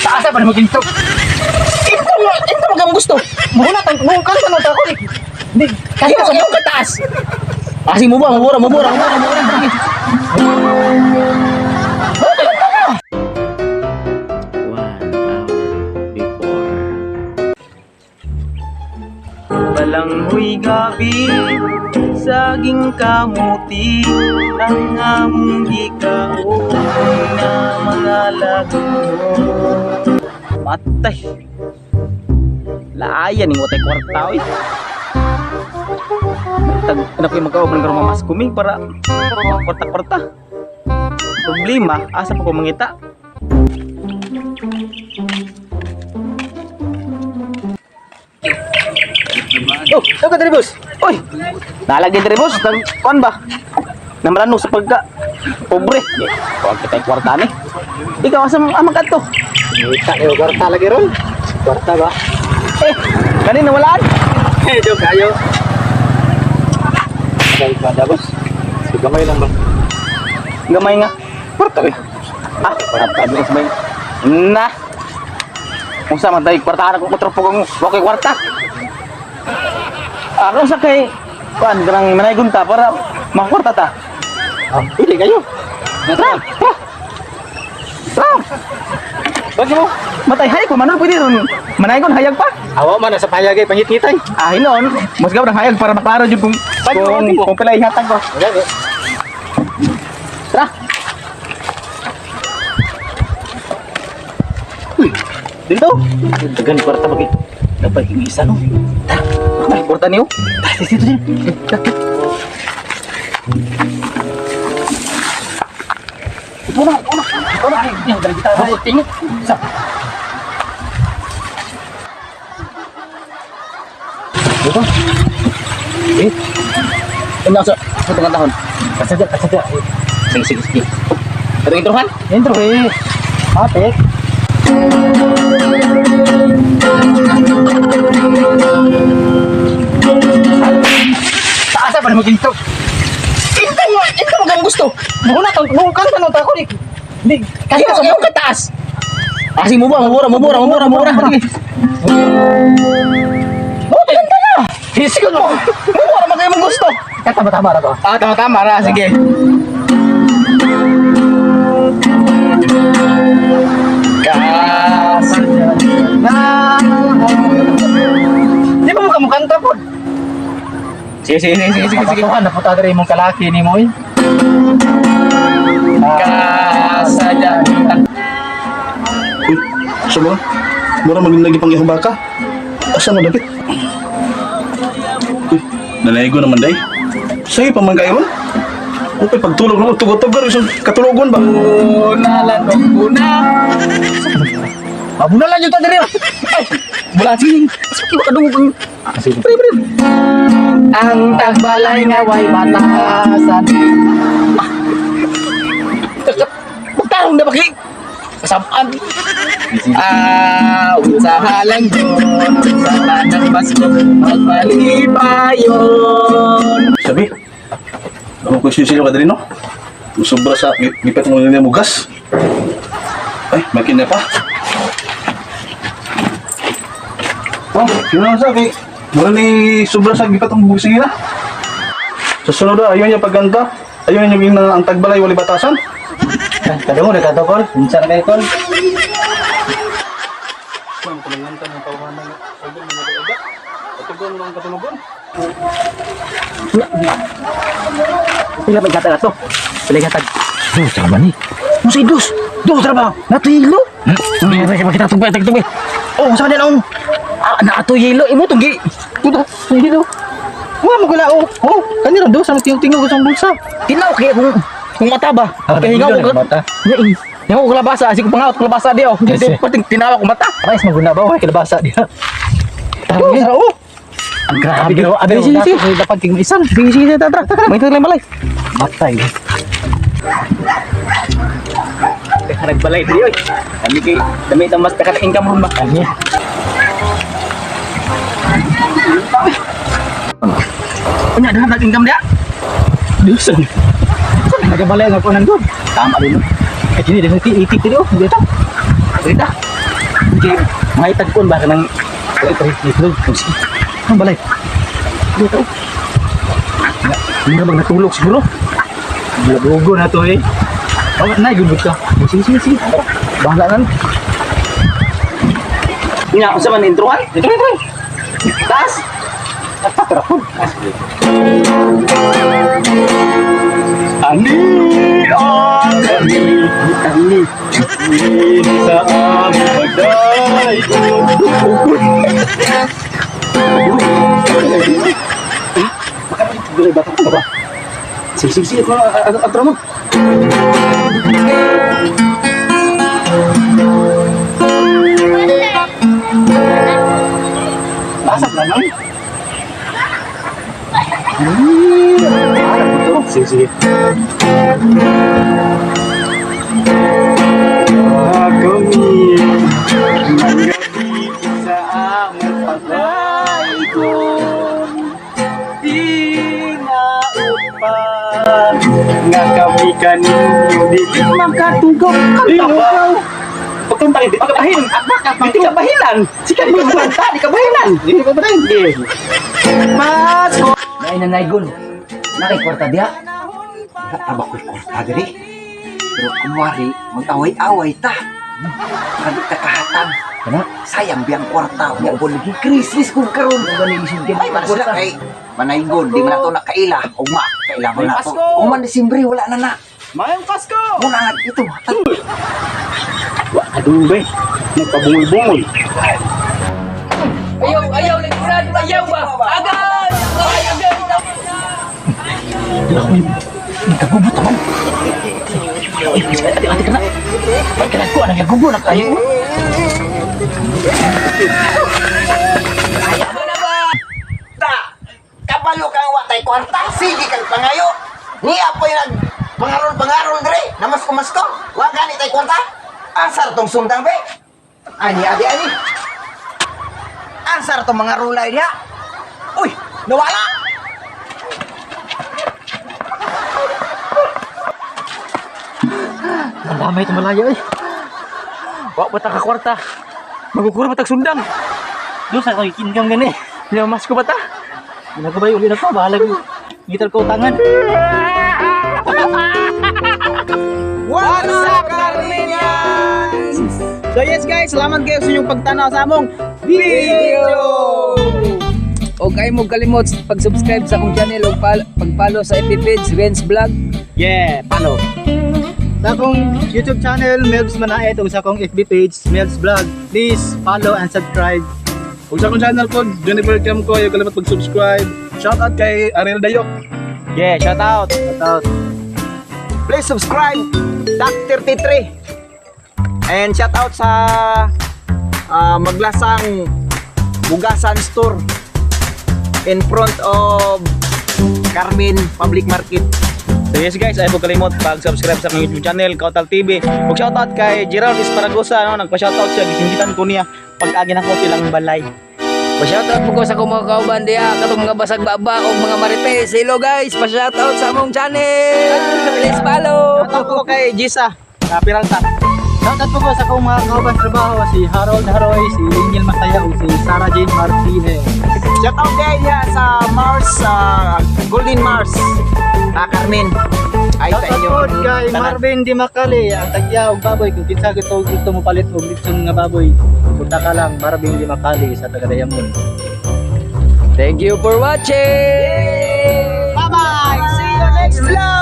Taasa pa na mag-intro. Intro mo, intro mo kang gusto. Muna tang mo kan ano ta ko ni. Hindi, kasi sa mo kataas. Asi mo ba, mabura, mabura, mabura, mabura. 1 hour before. Balanghoy gabi, saging kamuti, ang among gikaon na mga lago. Matay. Layan ni mo tay kwarta oy. Tag ano ko yung magkaubang karong mamas kuming para kwarta-kwarta. Problema, asa pa ko mangita? Oh, saan ka diri, boss? Uy! Nalagay diri, boss, nang kuan ba? Namalano sa pagka pobre. Kuan kita yung kwarta ni. Ikaw asa amang kadto? Ngita yo kwarta lagi ron. Kwarta ba? Eh, kanina walaan. Eh, joke kayo. Kay ba boss? Si gamay lang ba? Gamay nga. Kwarta eh. Ah, kwarta boss may. Na. Unsa man tay kwarta ra kung tropo kong wa koy kwarta. Ako sa kay kuan kanang manaygon ta para makakwarta ta. Ah, pwede kayo. Tara, tara. Tara. Bagi mo. Matay hay ko manol pwede ron. Manaygon hayag pa. Awa man sa payag ay pangitngitay. Ah, hinon, mas gaw ng hayag para maklaro jud kung Pag- kung pila ihatag ko. Gani. Tara. Uy, dito. Dagan kwarta bagi. Dapat king isa no. Tara, kwarta niyo. Tara, dito dito. Ito na, ito na. Ito na. Ay, dali kita. Tingin. Sa. Dito. Eh. Ano sa sa tungan tahon? Kasadya, kasadya. Sige, sige, sige. Ito introhan? Intro eh. Ate. Taasa pa na mag-intro. Intro mo, intro mo kang gusto. Muna tang mo kan ano ta ko ni. Hindi, Kasi sa mo kataas. Asi mo ba, mabura, mabura, mabura, mabura. Sige. Oh, kanta na. Sige mo. Mabura man kayo mong gusto. Tama tama ra ba? Ah, tama tama ra, sige. Kas. Na. Di ba mo kamukanta po? Sige, sige, sige, sige, sige, sige. Patuhan na puta diri imong kalaki ni mo eh. Kasadya. Uy, sulo. Mura maging lagi pang ihong baka. Asa mo dapit? Uy, nalaygo naman day. Sa'yo pa man kayo ron? Okay, pagtulog naman, tugod-tugod, isang katulogon ba? Una una. Mabunalan yung ta diri. Ay, wala sige. Sige, baka dungog. Pre, pre. Ang tagbalay nga way batasan. Magtarong na baki. Kasamaan. Ah, sa halanggon, sa tanang Pasko, magpalipayon. Sabi, ako ko sisilo ka diri no? Sobra sa gipat mo nila mo gas. Ay, makina pa. Oh, yun lang sa kay mura ni sobra sa gipat ang bugas nila. Sa sunod ah, ayaw niya pagkanta. Ayaw niya yung ang tagbalay wali batasan. Kadungo na kato kol. Unsa na kay kol? Pila may gatag ato? Pila gatag? Dos ra ba ni? Unsay dos? Dos ra ba? Nato yelo? Kita tugbe tugbe. Oh, sa man ang ah, naato yelo imo tunggi. Kuda, dito. Wa mo gula oh. Oh, kanira dos ang tingog-tingog sa bulsa. Tinaw kay kung mata ba? Kay hingaw ko. mata. Hingaw ko kalabasa, asi ko pangaot kalabasa di oh. Yes, eh. Pati tinawa ko mata. Rice maguna ba way kalabasa diha. Dos ra oh. Ang grabe. Abi Sige, sige, sige. dapat king isan. Sige, sige, tara, tara. May tuloy malay. Matay. Nagbalay diri oy. Dami kay dami ta mas takat income ron ba? Ani. Unya dahan nag income dia. Dusan. Nagabalay nga ko nang doon. Tama din, no? Ay, kini, dahil itik dito. Hindi ito. Rita. Okay, mga itag ko ba ka ng Dito. Ang balay. Dito. Mura bang natulog siguro? Labugo na to eh. Oh, na, good ka. Sige, sige, sige. Bahala na. Nga, kung sa man introan? Intro, intro. Taas! Tara po. Ani ani Ani. sa among pagdaygon. Dili ba ka ba? Sige, sige, sige. Atro mo. Basa na lang. Sige, sige. Kami sa among pagdaygon. Tinaot pa nga kami kaninyo dili Makatugok Kanta ba? Pagkanta di ka bahin. Di ka bahinan. Sige, di ka kanta, di ka bahinan. Di ka bahinan. Mas Nay nanaygon. Nakay kwarta diha. Taba ko'y kwarta diri. Pero kumwari, mag-away-away ta. Para di ta kahatag. Kana? Sayang biyang kwarta. Nya lagi krisis kung karon. Ay, man sila kay manaygon, di man nato nakaila. Ugma, kaila man nato. Uman Disembre, wala na na. Mayong Pasko! Muna nga ito. Wa adugay. Nagpabungol-bungol. Ayaw, ayaw, lingkuran, ayaw ba? Agad! Ay, agad! Nagkagubo taman. Ay, ate, ate ka na. Ay, ka na ko, anang nagubo na kayo. Ta! Kabalo kang watay kwarta, sige kang pangayo. Niya po'y nag pangarol-pangarol dire, namasko-masko. Wa gani tay kwarta. Asar tong sundang be. Ani adi ani. Asar tong mga rulay niya. Uy, nawala. Ang damay ito malayo eh. Wa pa ta ka kwarta. Magukura pa tag sundang. Doon sa akong income gani. Mas ko ba ta? Ginagabay uli na ko. Bahala ko. Gitar ko utangan. What's up, Carminians? So yes guys, salamat kayo sa inyong pagtanaw sa among video! O kayo mo kalimot pag-subscribe sa akong channel o pag-follow sa FB page, Renz Vlog. Yeah, follow. Sa akong YouTube channel, Melbs Manaet, ug sa akong FB page, Melbs Vlog. Please follow and subscribe. Ug sa akong channel ko, Jennifer Cam ko, ayaw kalimot mag-subscribe. Shout out kay Ariel Dayok. Yeah, shout out. Shout out. Please subscribe Dak 33. And shout out sa Maglasang Bugasan Store in front of Carmen Public Market. So yes guys, ayaw po kalimot pag-subscribe sa akong YouTube channel, Kautal TV. Ug shout out kay Gerald Esparagosa, no? Nagpa-shoutout siya, gisinggitan ko niya pag-agi nako silang balay. Pa-shoutout po ko sa akong mga kauban diha, katong mga basag baba o mga marites. Hello guys, pa-shoutout sa among channel. Please follow. Shout out po kay Gisa, sa Peralta. Shout out po ko sa akong mga kauban trabaho, si Harold Haroy, si Angel Masaya, ug si Sarah Jane Martinez. Shout out kay niya sa Mars, Golden Mars. Carmen. Ay Shout sa out inyo. po kay Tanan. Marvin Di Macali, ang tagya og baboy. Kung kinsa gusto, gusto mo palit og litson nga baboy, punta ka lang Marvin Di Macali sa Tagadayamon. Thank you for watching. Bye-bye! See you next vlog!